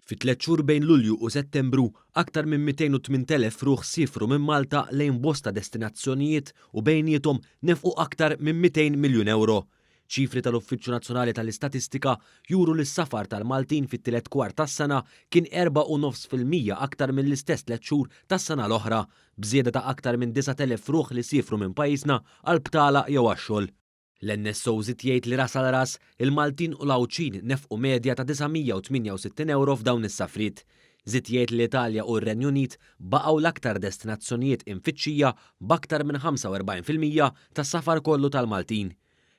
Fi tlett xhur bejn Lulju u Settembru, aktar minn 208,000 ruħ siefru minn Malta lejn bosta destinazzjonijiet u bejniethom nefqu aktar minn 200 miljun ewro. Ċifri tal-Uffiċċju Nazzjonali tal-Istatistika juru li s-safar tal-Maltin fit-tielet kwart tas-sena kien 4.5% aktar mill-istess tlett xhur tas-sena l-oħra, b'żieda ta' aktar minn 9,000 ruħ li siefru minn pajjiżna għall-btala jew għax-xogħol. L-NSO żied jgħid li ras għal ras, il-Maltin u l-Għawdxin nefqu medja ta' 968 ewro f'dawn is-safriet. Żied jgħid li l-Italja u r-Renju Unit baqgħu l-aktar destinazzjonijiet imfittxija b'aktar minn 45% tas-safar kollu tal-Maltin.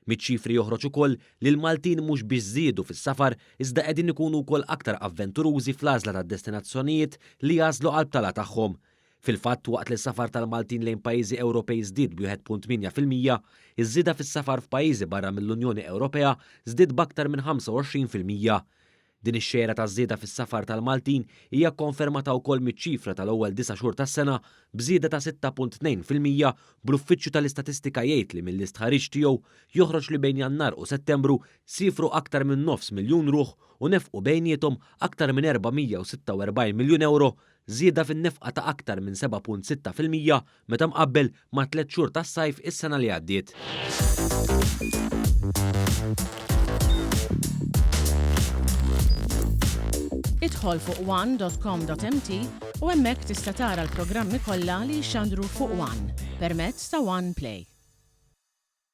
Miċ-ċifri joħroġ ukoll li l-Maltin mhux biss żiedu fis-safar iżda qegħdin ikunu wkoll aktar avventurużi fl-għażla tad-destinazzjonijiet li jagħżlu għall-btala tagħhom. Fil-fatt, waqt li s-safar tal-Maltin lejn pajjiżi Ewropej żdied b'1.8%, iż-żieda fis-safar f'pajjiżi barra mill-Unjoni Ewropea żdied b'aktar minn 25%. Din ix-xejra ta' żieda fis-safar tal-Maltin hija kkonfermata wkoll miċ-ċifra tal-ewwel disa' xhur tas-sena b'żieda ta' 6.2% bl-Uffiċċju tal-Istatistika jgħid li mill-istħarriġ tiegħu joħroġ li bejn Jannar u Settembru siefru aktar minn nofs miljun ruħ u nefqu bejniethom aktar minn 446 miljun ewro żieda fin-nefqa ta' aktar minn 7.6% meta mqabbel mat-tliet xhur tas-sajf is-sena li għaddiet. Idħol fuq one.com.mt u hemmhekk tista' tara l-programmi kollha li jixxandru fuq One permezz ta' One Play.